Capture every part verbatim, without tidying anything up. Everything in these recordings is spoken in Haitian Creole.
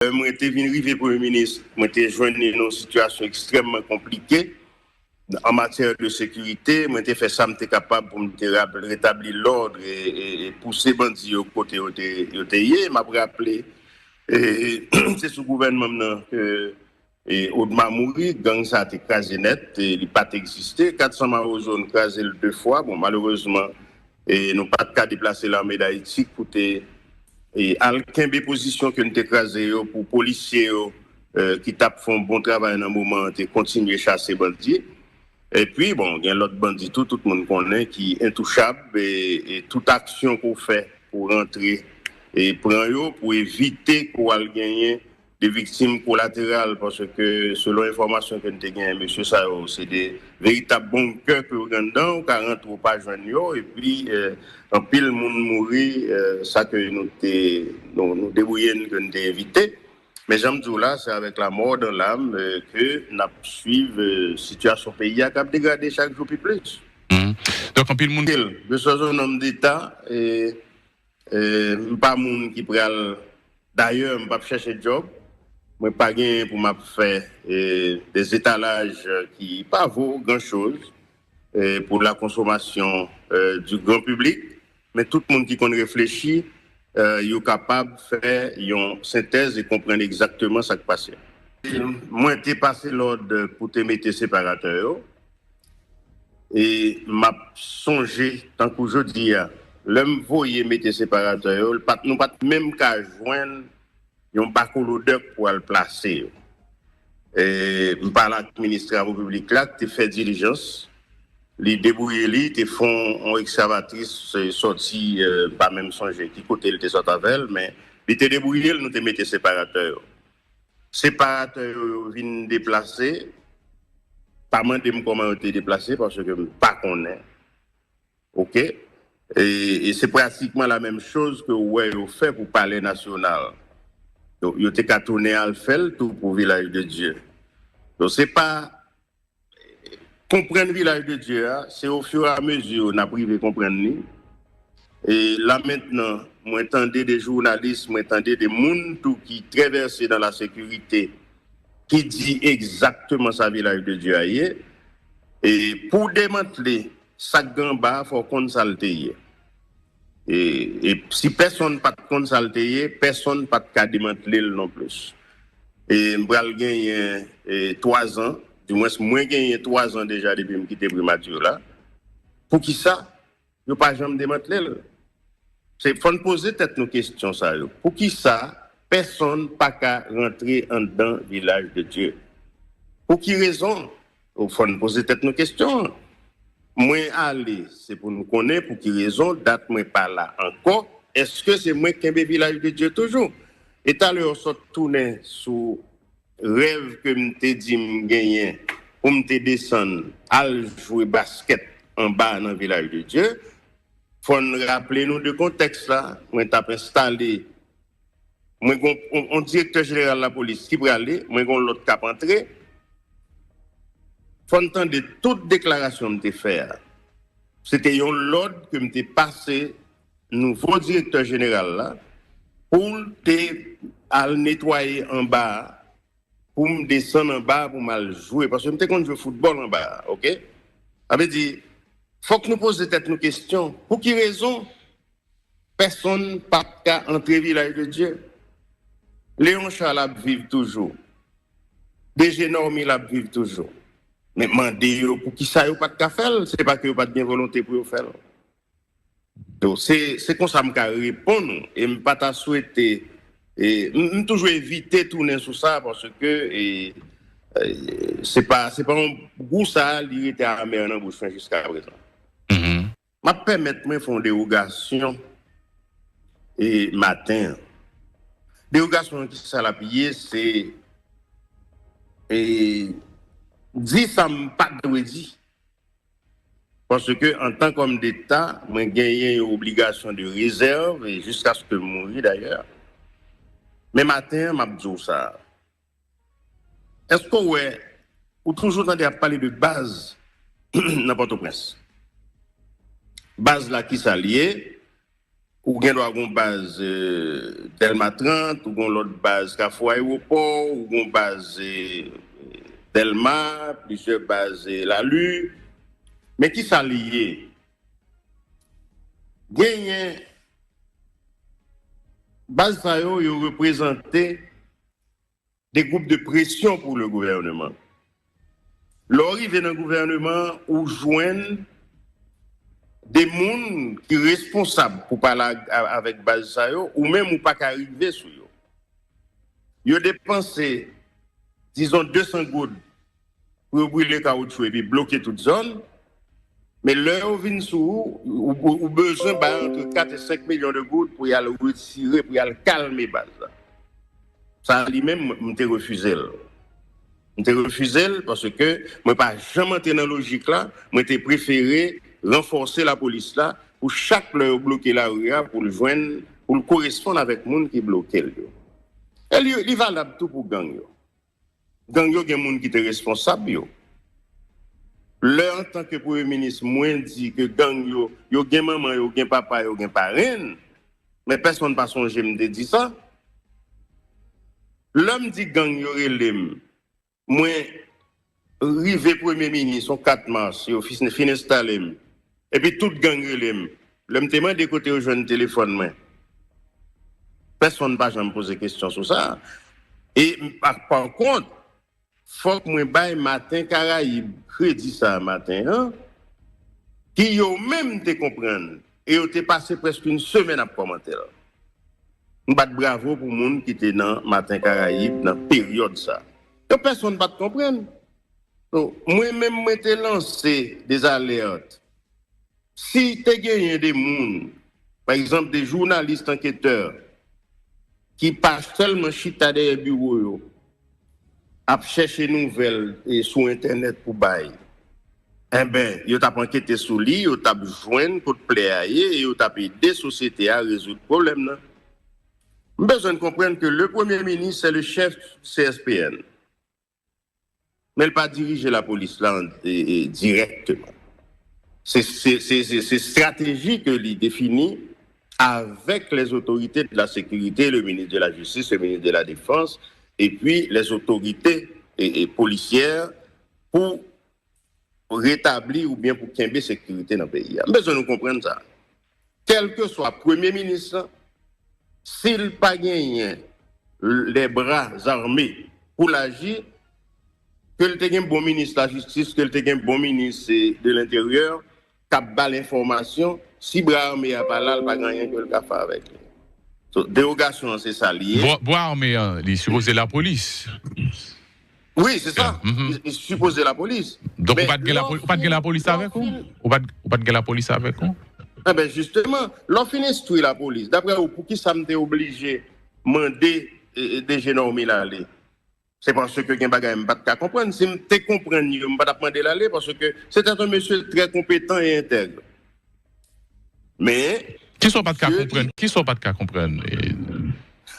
Lè mwen te vin rive premye minis, mwen te jwenn li nan yon sitiyasyon ekstrèmman konplike an matyè de sekirite. Mwen te fè sa m te kapab pou m te rab- retabli lòd e, e, e pouse bandi yo kote yo te, yo te ye. M ap raple, e, se sou gouvènman m nan ke e Odma mouri, gang sa a te kraze nèt, e li pa t egziste. Kat san Mawozo, n kraze l de fwa. Bon, malerezman, e nou pa t ka deplase Lame Dayiti pou te e al kenbe pozisyon ke n te kraze yo pou polisye yo, e, ki t ap fè yon bon travay nan moman an, te kontinye chase bandi. Epi, bon, gen lòt bandi tou, tout moun konnen, ki entouchab, e, e tout aksyon ke w fè pou rantre e pran yo, pou evite ke w al genyen de viktim kolateral, paske selon enfòmasyon ke n te genyen, mesye sa yo, se de veritab bon kè ke yo gen anndan, ou ka rantre, ou pa jwenn yo, epi, e, anpil moun mouri, e, sa ke nou te, nou, nou debouye n, ke n te evite. Men jan m di w la, se avèk la mò dan lam, e, ke n ap swiv, e, sitiyasyon peyi a k ap degrade chak jou pi plis. Mhm. Donk, anpil moun. De swa yon nonm deta, e, e, m pa moun ki pral, dayè, m p ap chèche djòb. Mwen pa genyen pou m ap fè, e, de etalaj ki pa vo gran choz, e, pou la konsomasyon, e, du grand public. Men tout moun ki konn reflechi, e, yo kapab fè yon sentèz e konprann egzakteman sa k pase. Mwen te pase lòd pou te mete separatè yo. E m ap sonje, tankou jodi a, lè m voye mete separatè yo, l pa t, nou pa t menm ka jwenn yon bako lodè pou al plase yo. E m pale ak minis travo piblik la, ki te fè dilijans, li debouye li, te fè yon ekskavatris, e, sòti, e, m pa menm sonje ki kote l te sot avè l, men li te debouye l, nou te mete separatè yo. Separatè yo, yo vin deplase, pa mande m kòman yo te deplase, paske m pa konnen. Oke? E, e se pratikman la menm choz ke w wè yo fè pou Palè Nasyonal. Donk, yo te ka tounen al fè l tou pou Vilaj de Dye. Donk, se pa konprann Vilaj de Dye a, se ofiramezi n ap rive konprann li. E la mentnan, mwen tande de jounalis, mwen tande de moun tou ki trè vèse nan la sekirite, ki di egzakteman sa Vilaj de Dye a ye. E pou demantle sa k gen anba a, fò w konn sa l te ye. E, e si pèsonn pa t konn sa l te ye, pèsonn pa t ka demantle l non plis. E m pral genyen, e, twa zan, dimwens mwen genyen twa zan deja depi m kite primati la. Poukisa yo pa janm demantle l? Se, fò n poze tèt nou kesyon sa yo. Poukisa pèsonn pa ka rantre anndan Vilaj de Dye? Pou ki rezon? Fò n poze tèt nou kesyon an. Mwen ale, se pou nou konnen pou ki rezon dat mwen pa la ankò. Èske se mwen k kenbe Vilaj de Dye toujou? E talè w sot tounen sou rèv ke m te di m genyen pou m te desann al jwe baskèt anba nan Vilaj de Dye. Fò n raple nou de kontèks la. Mwen t ap enstale, mwen gon yon, yon direktè jeneral lapolis ki prale, mwen gon lòt k ap antre. Fò n tande tout deklarasyon m te fè a. Se te yon lòd ke m te pase nouvo direktè jeneral la pou l te al netwaye anba a, pou m desann anba a, pou m al jwe. Paske m te konn jwe foutbòl anba a, oke? Sa vle di, fòk nou poze tèt nou kesyon, pou ki rezon pèsonn pa t ka antre Vilaj de Dye? Leon Charles ap viv toujou. D G Normil ap viv toujou. Men mande yo poukisa yo pa t ka fè l, se pa ke yo pa t gen volonte pou yo fè l. Donk, se, se konsa m ka reponn ou, e m pa ta swete, e, m, m toujou evite tounen sou sa, paske, e, e, se pa, se pa yon gou sa, li rete amè nan bouch mwen jiska prezan. Mhm. M ap pèmèt mwen fè yon dewogasyon, e, maten an. Dewogasyon an, kisa l ap ye, se, e, di sa m pa t dwe di. Paske, antan kòm deta, mwen genyen yon obligasyon de rezèv, e jiskaske m mouri dayè. Men maten an, m ap di w sa. Èske w wè, ou toujou tande y ap pale de baz nan Pòtoprens? Baz la, kisa l ye? Ou gen dwa gen yon baz eh, Dèlma trant, ou gen yon lòt baz Kafou Ayewopò, ou gen yon baz eh, Dèlma, plizyè baz eh, Lali. Men ki sa li ye? Genyen baz sa yo, yo reprezante de gwoup de presyon pou le gouvèneman. Lè w rive nan gouvèneman, ou jwenn de moun ki responsab pou pale avèk baz sa yo, ou menm ou pa ka rive sou yo. Yo depanse, dizon, de san goud pou yo brile kawotchou epi bloke tout zòn. Men lè yo vin sou ou, ou, ou bezwen bay antre kat e senk milyon de goud pou y al retire, pou y al kalme baz la. Sa li menm, m te refize l. M te refize l paske mwen pa janm antre nan lojik la. Mwen te prefere ranfòse lapolis la pou chak lè yo bloke lari a pou l jwenn, pou l koresponn avèk moun ki bloke l yo. E li, li valab tou pou gang yo. Gang yo gen moun ki te responsab yo. Lè antanke premye minis mwen di ke gang yo, yo gen manman, yo gen papa, yo gen parenn, men pèsonn pa sonje m te di sa. Lè m di gang yo rele m, mwen rive premye minis yon kat mas, yo fin, fin enstale m. Epi tout gang rele m. Lè m te mande kote yo jwenn telefòn mwen, pèsonn pa janm poze kesyon sou sa. E pa, pa kont, fòk mwen bay Maten Karayib kredi sa a maten an, ki yo menm te konprann, e yo te pase prèske yon semèn ap kòmante l. M bat bravo pou moun ki te nan Maten Karayib nan peryòd sa. Yo pèsonn pa t konprann. So, mwen menm, mwen te lanse dezalèt. Si te genyen de moun, pa egzanp, de jounalis anketè, ki pa sèlman chita dèyè biwo yo, ap chèche nouvèl e sou entènèt pou bay, enben, yo t ap ankete sou li, yo t ap jwenn kot plè a ye e yo t ap ede sosyete a rezoud pwoblèm nan. M bezwen n konprann ke le premye minis se le chèf C S P N. Men l pa dirije lapolis la e, e, dirèkteman. Se, se, se, se, se strateji ke li defini avec les autorités de la sécurité, le ministre de la Justice, le ministre de la Défense, et puis les autorités et, et policières pour retabli oubyen pou kenbe sekirite nan peyi a. M bezwen nou konprann sa. Kèlkeswa premye minis lan, si l pa genyen les bras armés pou l aji, ke l te gen bon minis lajistis, ke l te gen bon minis eh, de lenteryè, k ap ba l enfòmasyon, si bra ame a pa la, l pa gen anyen ke l ka fè avèk li. So, derogasyon an, se sa l ye. Bwa, bwa ame an, li sipoze lapolis. Wi, se sa. Li, li sipoze lapolis. Donk, ou pa t gen lapolis, ou pa t gen lapolis avèk ou? Ou pa t, ou pa t gen lapolis avèk ou? Enben, jisteman, lè w fin enstwi lapolis, daprè ou, poukisa m te oblije mande eh, eh, D G Normil ale? Se paske gen bagay m pa t ka konprann. Si m te konprann yo, m pa t ap mande l ale, paske se te yon mesye trè konpetan e entèg. Men, kisa w pa t ka konprann? Kisa w pa t ka konprann?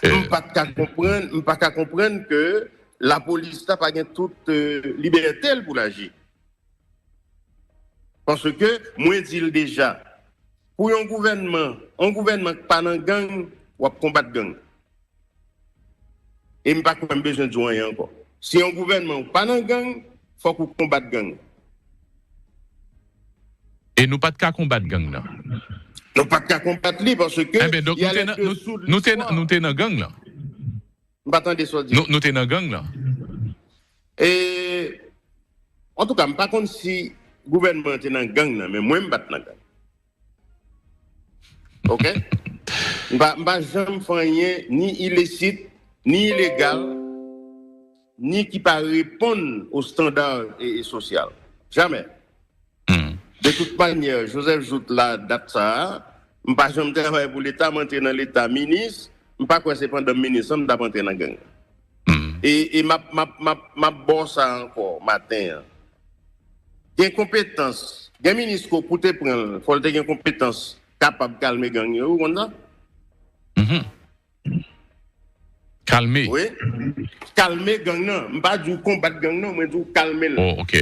M pa t ka konprann, m pa ka konprann ke lapolis la pa gen tout eh, libète l pou l aji. Paske, mwen di l deja, pou yon gouvènman, yon gouvènman k pa nan gang, w ap konbat gang. E m pa kwè m bezwen di w anyen ankò. Si yon gouvènman ou pa nan gang, fòk ou konbat gang. E nou pa t ka konbat gang nan? Nou pa t ka konbat li paske... Enben, donk, nou te nan, nou, nou te, nou te nan gang lan? M pa tande sa w di. Nou, nou te nan gang lan? E, antouka, m pa konn si gouvènman an te nan gang nan, men mwen, m pa t nan gang. Oke? M pa, m pa janm fè anyen ni ilesit, ni ilegal, ni ki pa reponn o estanda e, e sosyal. Jamè. De tout manyè, Joseph Jouthe la, dat sa a, m pa janm travay pou Leta, m antre nan Leta minis, m pa kwè se pandan m minis lan m t ap antre nan gang. E, e m ap, m ap, m ap, m ap ba w sa ankò maten an. Gen konpetans. Gen minis ke w pou te pran l, fò l te gen konpetans kapab kalme gang yo, ou konn sa? Kalme. Wi. Kalme gang nan. M pa di w konbat gang nan, mwen di w kalme l. Oh, oke.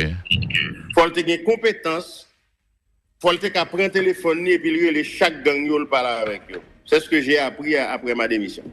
Fò l te gen konpetans, fò l te ka pran telefòn li epi l rele chak gang yo, l pale avèk yo. C'est ce que j'ai appris après ma démission.